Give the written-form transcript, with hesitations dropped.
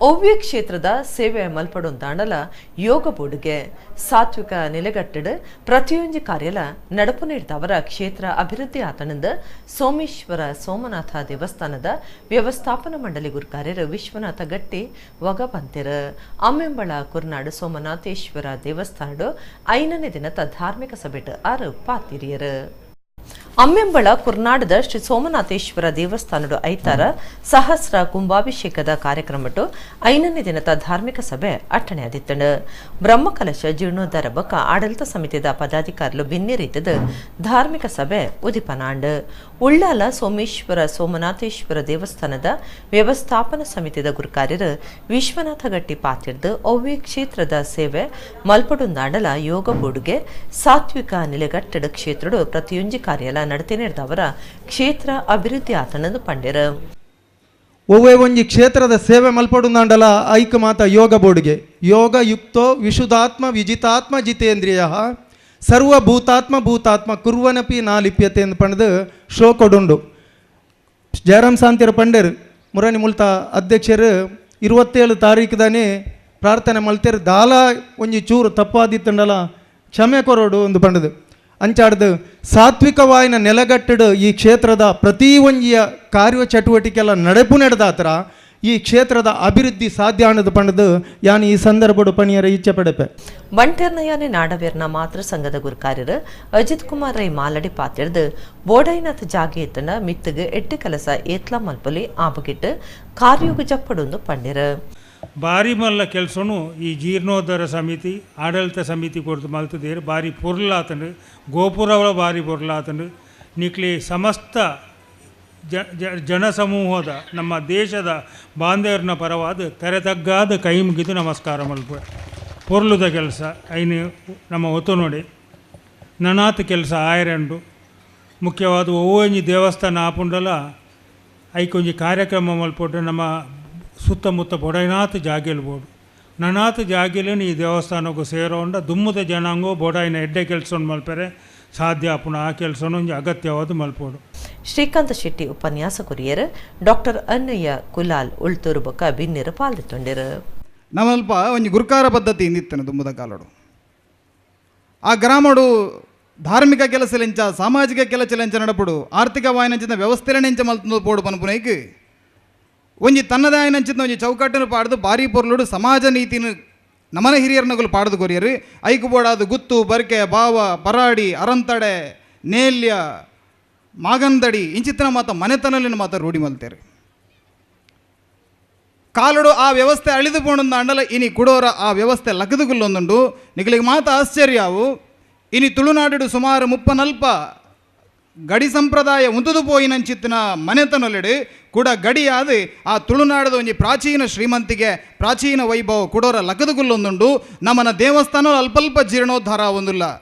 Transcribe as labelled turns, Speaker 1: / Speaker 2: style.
Speaker 1: ಒವ್ವೆ ಕ್ಷೇತ್ರದ ಸೇವೆ ಮಲ್ಪಡೊಂದಾಂಡಲ ಯೋಗ ಬೋಡುಗೆ ಸಾತ್ವಿಕ ನೆಲೆಗಟ್ಟಡು ಪ್ರತಿಯೊಂಜಿ ಕಾರ್ಯಲ ನಡಪು ನೀಡಿದವರ ಕ್ಷೇತ್ರ ಅಭಿವೃದ್ಧಿ ಆತನಂದ ಸೋಮೇಶ್ವರ ಸೋಮನಾಥ ದೇವಸ್ಥಾನದ ವ್ಯವಸ್ಥಾಪನಾ ಮಂಡಳಿ ಗುರುಕಾರ್ಯರು ವಿಶ್ವನಾಥ ಗಟ್ಟಿ ವಗಪಂತೆರು. ಅಮ್ಮೆಂಬಳ ಕುರ್ನಾಡು ಸೋಮನಾಥೇಶ್ವರ ದೇವಸ್ಥಾನಡು 5ನೇ ದಿನದ ಧಾರ್ಮಿಕ ಸಭೆಟ್ ಆರು ಪಾತಿರಿಯರು. ಅಮ್ಮೆಂಬಳ ಕುರ್ನಾಡದ ಶ್ರೀ ಸೋಮನಾಥೇಶ್ವರ ದೇವಸ್ಥಾನಡು ಐತಾರ ಸಹಸ್ರ ಕುಂಭಾಭಿಷೇಕದ ಕಾರ್ಯಕ್ರಮಟ್ಟು 5ನೇ ದಿನದ ಧಾರ್ಮಿಕ ಸಭೆ ಅಟ್ಟಣೆಯಾದಿತ್ತಂಡು. ಬ್ರಹ್ಮಕಲಶ ಜೀರ್ಣೋದ್ಧಾರ ಬೊಕ್ಕ ಆಡಳಿತ ಸಮಿತಿದ ಪದಾಧಿಕಾರಿಲು ಭಿನ್ನ ರೀತಿದ ಧಾರ್ಮಿಕ ಸಭೆ ಉದಿಪನಾಂಡ್. ಉಳ್ಳಾಲ ಸೋಮೇಶ್ವರ ಸೋಮನಾಥೇಶ್ವರ ದೇವಸ್ಥಾನದ ವ್ಯವಸ್ಥಾಪನಾ ಸಮಿತಿದ ಗುರುಕಾರ್ಯರು ವಿಶ್ವನಾಥ ಗಟ್ಟಿ ಪಾತಿರ್ದು ಒವ್ವೆ ಕ್ಷೇತ್ರದ ಸೇವೆ ಮಲ್ಪಡುಂದಾಂಡಲ ಯೋಗ ಬೋಡುಗೆ ಸಾತ್ವಿಕ ನೆಲೆಗಟ್ಟಡ ಕ್ಷೇತ್ರಡು ಪ್ರತಿಯೊಂಜಿ ಕಾರ್ಯಲ ನಡೆತಿನಿರ್ದವರ ಕ್ಷೇತ್ರ ಅಭಿವೃದ್ಧಿ ಆತನದು ಪಂಡೆರು.
Speaker 2: ಒವ್ವೆ ಒಂಜಿ ಕ್ಷೇತ್ರದ ಸೇವೆ ಮಲ್ಪಡುಂದಾಂಡಲ ಐಕ ಮಾತ ಯೋಗ ಬೋಡುಗೆ. ಯೋಗ ಯುಕ್ತೋ ವಿಶುದ್ಧಾತ್ಮ ವಿಜಿತಾತ್ಮ ಜಿತೇಂದ್ರಿಯ ಸರ್ವಭೂತಾತ್ಮ ಭೂತಾತ್ಮ ಕುರ್ವನಪಿ ನಾ ಲಿಪ್ಯತೆ ಎಂದು ಪಂಡದು ಶ್ಲೋಕೊಡುಂಡು. ಜಯರಾಮ್ ಸಾಂತಿರ ಪಂಡೇರು ಮುರಣಿ ಮುಲ್ತ ಅಧ್ಯಕ್ಷರು 27 ತಾರೀಕು ಪ್ರಾರ್ಥನೆ ಮಲ್ತೇರು ದಾಲ ಒಂಜಿ ಚೂರು ತಪ್ಪಾದಿತ್ತಂಡಲ ಕ್ಷಮೆ ಕೊರೋಡು ಒಂದು ಪಂಡದು. ಅಂಚಾಡ್ದು ಸಾತ್ವಿಕವಾಯಿನ ನೆಲಗಟ್ಟಡು ಈ ಕ್ಷೇತ್ರದ ಪ್ರತಿ ಒಂಜಿಯ ಕಾರ್ಯ ಚಟುವಟಿಕೆಲ್ಲ ನಡೆಪು ನಡೆದಾತ್ರ ಈ ಕ್ಷೇತ್ರದ ಅಭಿವೃದ್ಧಿ ಸಾಧ್ಯ ಅನ್ನೋದು ಪಂಡದು ಯಾನ್ ಈ ಸಂದರ್ಭಡು ಪಣಿಯರ ಇಚ್ಛೆ ಪಡೆಪೆ.
Speaker 1: ಬಂಟೆರ್ನಯಾನೆ ನಾಡವೇರ್ನ ಮಾತೃ ಸಂಘದ ಗುರುಕಾರ್ಯರು ಅಜಿತ್ ಕುಮಾರ್ ರೈ ಮಾಲಡಿ ಪಾತಿರ್ದು ಬೋಡೈನಾಥ ಜಾಗೆ ಎತ್ತನ ಮಿತ್ತಗೆ ಎಟ್ಟು ಕೆಲಸ ಏತ್ಲ ಮಲ್ಪಲಿ ಆಬಗಿಟ್ಟು ಕಾರ್ಯೋಗ ಜಪ್ಪಡೊಂದು ಪಂಡಿರು.
Speaker 3: ಭಾರಿ ಮಲ್ಲ ಕೆಲಸನು ಈ ಜೀರ್ಣೋದ್ಧಾರ ಸಮಿತಿ ಆಡಳಿತ ಸಮಿತಿ ಕೊಡ್ತು ಮಲ್ತದೇರು ಭಾರಿ ಪೊರ್ಲಾತಂಡು, ಗೋಪುರವಳ ಭಾರಿ ಪೊರ್ಲಾತಂಡು. ನಿಕ್ಲಿ ಸಮಸ್ತ ಜನಸಮೂಹದ ನಮ್ಮ ದೇಶದ ಬಾಂಧವ್ಯನ ಪರವಾದ ತೆರೆತಗ್ಗಾದ ಕೈ ಮುಗಿದು ನಮಸ್ಕಾರ ಮಲ್ಪ. ಪೊರ್ಲುದ ಕೆಲಸ ಐನು ನಮ್ಮ ಒತ್ತು ನೋಡಿ ನನಾತ ಕೆಲಸ ಆಯರಂಡು. ಮುಖ್ಯವಾದ ಒವ್ವೊಂಜಿ ದೇವಸ್ಥಾನ ಆಪುಂಡಲ ಐಕೊಂಜಿ ಕಾರ್ಯಕ್ರಮ ಮಲ್ಪೊಟ್ಟು ನಮ್ಮ ಸುತ್ತಮುತ್ತ ಬೊಡೈನಾಥ ಜಾಗೆಲ್ ಬೋಡು ನನಾಥ ಜಾಗೆಲೇನು ಈ ದೇವಸ್ಥಾನಕ್ಕೂ ಸೇರೋಂಡ ದುಮ್ಮದ ಜನಾಂಗೋ ಬೊಡೈನ ಎಡ್ಡೆ ಕೆಲಸ ಮಲ್ಪೆರೆ ಸಾಧ್ಯ ಆಪುಣ. ಆ ಕೆಲಸನೂ ಒಂಜಿ ಅಗತ್ಯವಾದ ಮಲ್ಪೋಡು.
Speaker 1: ಶ್ರೀಕಾಂತ ಶೆಟ್ಟಿ ಉಪನ್ಯಾಸ ಕೊರಿಯರು ಡಾಕ್ಟರ್ ಅನ್ನಯ್ಯ ಕುಲಾಲ್ ಉಳ್ತೂರು ಬೊಕ್ಕ ಬಿನ್ನಿರು ಪಾಲ್ದಿತ್ತೊಂಡಿರು.
Speaker 4: ನಮ್ಮಲ್ಪ ಒಂಜಿ ಗುರುಕಾರ ಪದ್ಧತಿ ಇಂದಿತ್ತನ ದುಮ್ಮದ ಕಾಲಡು. ಆ ಗ್ರಾಮಡು ಧಾರ್ಮಿಕ ಕೆಲಸಲೆಂಚ ಸಾಮಾಜಿಕ ಕೆಲಸಲೆಂಚ ನಡಪಡು ಆರ್ಥಿಕ ವಾಯನಂಚಿನ ವ್ಯವಸ್ಥೆಲೆಂಚ ಮಲ್ತಂದು ಪೋಡು ಪನ್ಪುನೈಕ್ ಒಂಜಿ ತನ್ನದೇ ಆಯನಂಚಿನ ಒಂಜಿ ಚೌಕಟ್ಟನ್ನು ಪಾಡ್ದು ಭಾರಿ ಪೊರ್ಲುಡು ಸಮಾಜ ನೀತಿನ ನಮನ ಹಿರಿಯರ್ನಗುಲು ಪಾಡ್ದು ಕೊರಿಯರು. ಐಕು ಬೋಡಾದು ಗುತ್ತು ಬರ್ಕೆ ಬಾವ ಪರಾಡಿ ಅರಂತಡೆ ನೇಲ್ಯ ಮಾಗಂದಡಿ ಇಂಚಿತ್ತಿನ ಮಾತ ಮನೆತನಲಿನ ಮಾತ ರೂಢಿ ಮಲ್ತೇರು. ಕಾಲಡು ಆ ವ್ಯವಸ್ಥೆ ಅಳಿದು ಪೋಣಂದ ಅಂಡಲ ಇನಿ ಕುಡೋರ ಆ ವ್ಯವಸ್ಥೆ ಲಗದುಗುಲ್ಲೊಂದುಂಡು. ನಿಗಲಿಗೆ ಮಾತ ಆಶ್ಚರ್ಯವು ಇನಿ ತುಳುನಾಡು ಸುಮಾರು 34 ಗಡಿ ಸಂಪ್ರದಾಯ ಉಂತುದು ಪೋಯಿನಂಚಿತ್ತಿನ ಮನೆತನೊಲೆಡು ಕೂಡ ಗಡಿಯಾದ ಆ ತುಳುನಾಡದ ಒಂಜಿ ಪ್ರಾಚೀನ ಶ್ರೀಮಂತಿಗೆ ಪ್ರಾಚೀನ ವೈಭವ ಕುಡೋರ ಲಗದುಗುಲ್ಲೊಂದುಂಡು. ನಮ್ಮನ ದೇವಸ್ಥಾನ ಅಲ್ಪಲ್ಪ ಜೀರ್ಣೋದ್ಧಾರ ಒಂದುಲ್ಲ.